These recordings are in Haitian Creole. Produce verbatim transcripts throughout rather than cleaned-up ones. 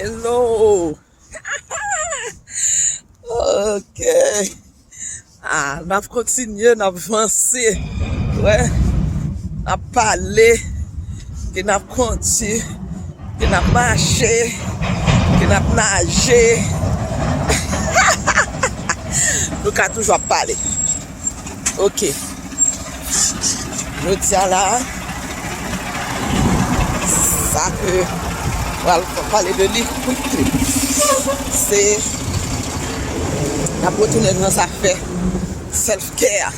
Hello. Ok. Ah, n ap kontinye, n ap vanse. Wè. N ap pale. Ke n ap kondi. Ke n ap mache. Ke n ap naje. Nou ka toujou ap pale. Ok. Jodi a la, sa ke pral pale de li quickly, se n ap retounen nan zafè self care.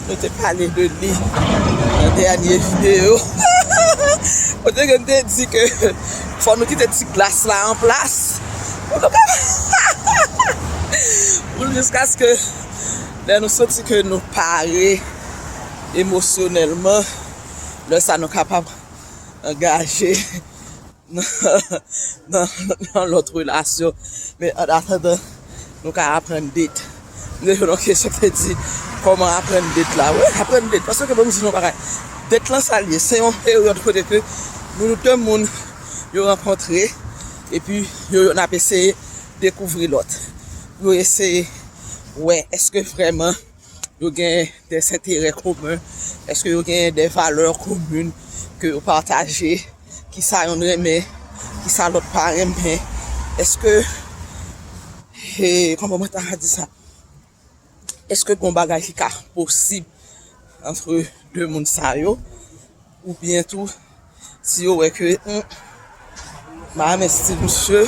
Nou te pale de li nan dènye videyo. Kote ke m te di ke fò nou kite ti glas la an plas pou nou ka pou jiskaske lè nou santi ke nou pare emosyonèlman, lè sa nou kapab angaje nan, nan, nan lòt relasyon. Men an atandan, nou ka aprann date. M te jwenn yon kesyon ki te di, kòman aprann date la? Wi, aprann date. Paske ban m di nou yon bagay. Date lan sa l ye. Se yon peryòd kote ke nou de moun yo rankontre, epi yo, yo n ap eseye dekouvri lòt. Yo eseye wè èske vrèman yo gen de enterè komen, èske yo gen de valè komen ke yo pataje, kisa yonn renmen, kisa lòt pa renmen, èske, e, kòman mwen ta di sa? Èske gen yon bagay ki ka posib antre de moun sa yo? Oubyen tou, si yo wè ke, hmm, m pa renmen stil misye,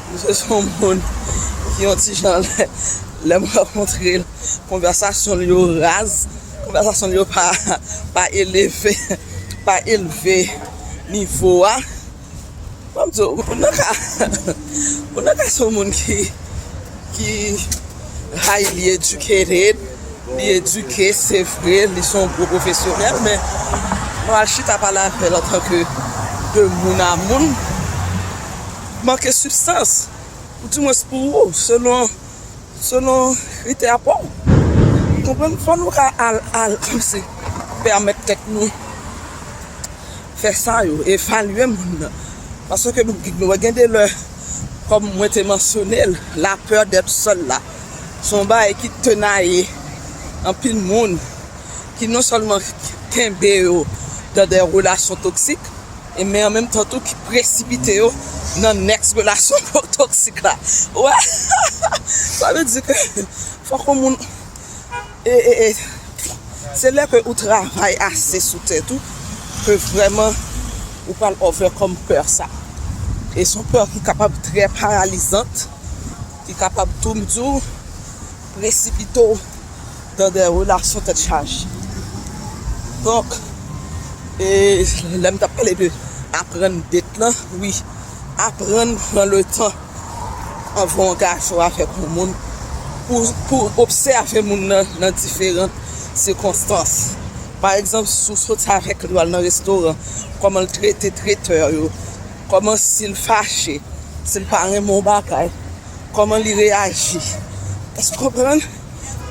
misye se yon moun ki yon ti jan lè, lè m rankontre l, konvèsasyon l yo raz, konvèsasyon l yo pa, pa eleve, pa elve nivo a. Ban m di w, ou nan ka, ou nan ka se yon moun ki, ki highly educated, li edike, se vre, li se yon gwo pwofesyonèl, men mwen al chita pale avè l antanke de moun a moun, manke sibstans, ou dimwens pou ou, selon, selon kritè pa w. Ou konprann? Fò nou ka al, al, kòmsi, pèmèt tèt nou fè sa yo, evalye moun nan. Paske nou, nou wè gen de lè, kòm mwen te mansyone l, la peur d'être seul la, se yon bagay ki tenaye anpil moun, ki non sèlman kenbe yo dan de relasyon toksik, e men an menm tan tou ki presipite yo nan next relasyon toksik la. Wè, sa vle di ke fòk yon moun E, e, e, se lè ke ou travay ase sou tèt ou, ke vrèman ou pral overcome pè sa. E se yon pè ki kapab trè paralizant, ki kapab tou, m di w, presipite w dan de relasyon tèt chaje. Donk, e, lè m t ap pale de aprann date lan, wi, aprann pran le tan anvan w angaje w avèk yon moun pou, pou obsève moun nan nan diferan sikonstans. Pa egzanp, si w soti avèk li, w al nan restoran, kòman l trete tretè yo, kòman si l fache, si l pa renmen yon bagay, kòman li reyaji. Èske w konprann?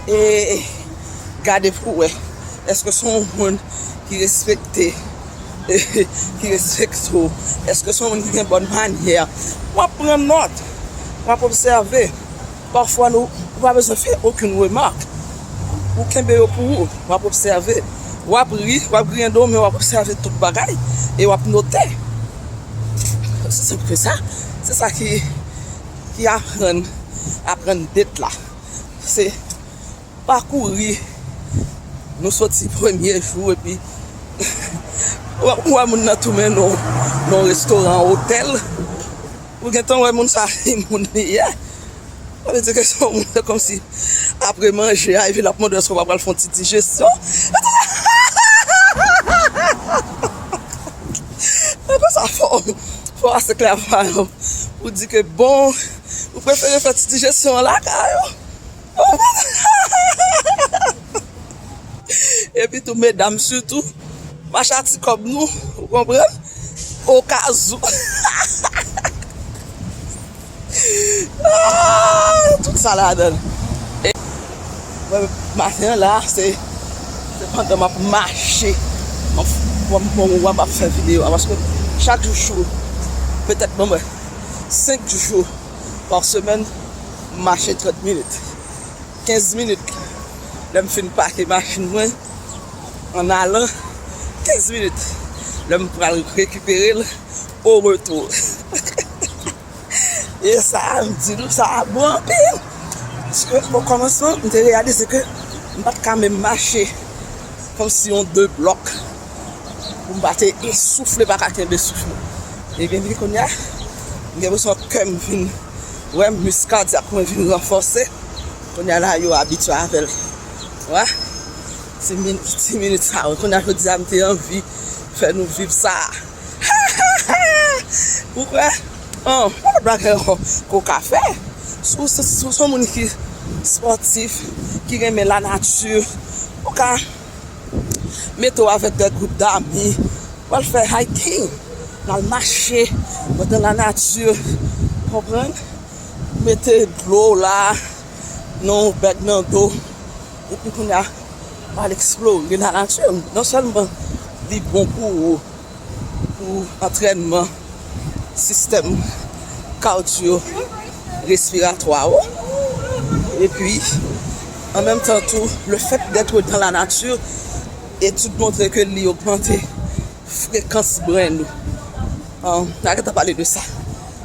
E gade pou w wè, èske se yon moun ki respekte, ki respekte w? Èske se yon moun ki gen bòn manyè? W ap pran nòt, w ap obsève. Pafwa, nou, ou pa bezwen fè okenn remak. Ou kenbe yo pou ou, w ap obsève. W ap ri, w ap griyen do, men w ap obsève tout bagay e w ap note. Osi senp ke sa. Se sa ki, ki aprann, aprann date la. Se pa kouri. Nou soti premye jou epi ou wè, ou wè moun nan toumen nou nan restoran, otèl. Ou gentan wè moun sa, se moun li ye. Sa vle di ke se yon moun, se kòmsi apre manje a, epi l ap mande èske w pa pral fè yon ti dijesyon. E konsa fò, fò ase klè avè yo. Ou di ke bon, ou prefere fè ti dijesyon an lakay ou. Epi tou, medam sitou, mache a ti kòb nou, ou konprann? Okazou. Ah, tout sa ladan l. E, mwen, maten an la, se, se pandan m ap mache, m ap, m ap, m ap fè videyo a, paske Chak jou, petèt ban mwen senk jou pa semèn, m mache trant minit, kenz minit. Lè m fin pake machin mwen, an alan, kenz minit. Lè m pral rekipere l, o retou. E sa a, m di nou, sa a bon anpil. Paske o kòmansman, m te reyalize ke m pa t ka menm mache kòmsi yon de blòk pou m pa te esoufle, pa ka kenbe souf mwen. Ebyen, pi kounye a, m gen presyon kè m vin, wè, mis kadyak mwen vin ranfòse. Kounye a la, yo abitye avè l. Wè, ti min-, ti minit sa yo. Kounye a, jodi a, m te anvi fè nou viv sa. Ou kwè? An, yon lòt bagay ankò ke w ka fè. Si w se, si w se yon moun ki spòtif, ki renmen lanati, ou ka mete w avèk de gwoup dami, w al fè hiking, n al mache, w nan lanati, konprann? Mete dlo w la nan yon bèg nan do, epi kounye a, w al eksplore lanati. Non sèlman li bon pou ou, pou antrènman sistèm kadyo respiratwa ou. Epi, an menm tan tou, le fait d'être dans la nature, etid montre ke li ogmante frekans brenn ou. An, n a gentan pale de sa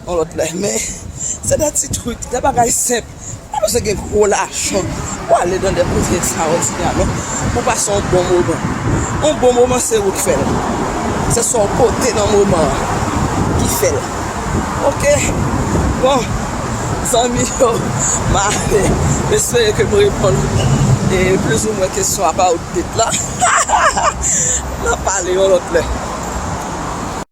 yon lòt lè, men se de ti trik, de bagay senp. Pa bezwen gen gwo lajan pou ale nan de kote ekstraòdinè, non. Pou pase yon bon moman. Yon bon moman, se ou k fè l. Se sa w pote nan moman an ki fè l. Oke? Bon, zanmi yo, m a, m espere ke m reponn, e, plizoumwen kesyon about date la. N a pale yon lòt lè.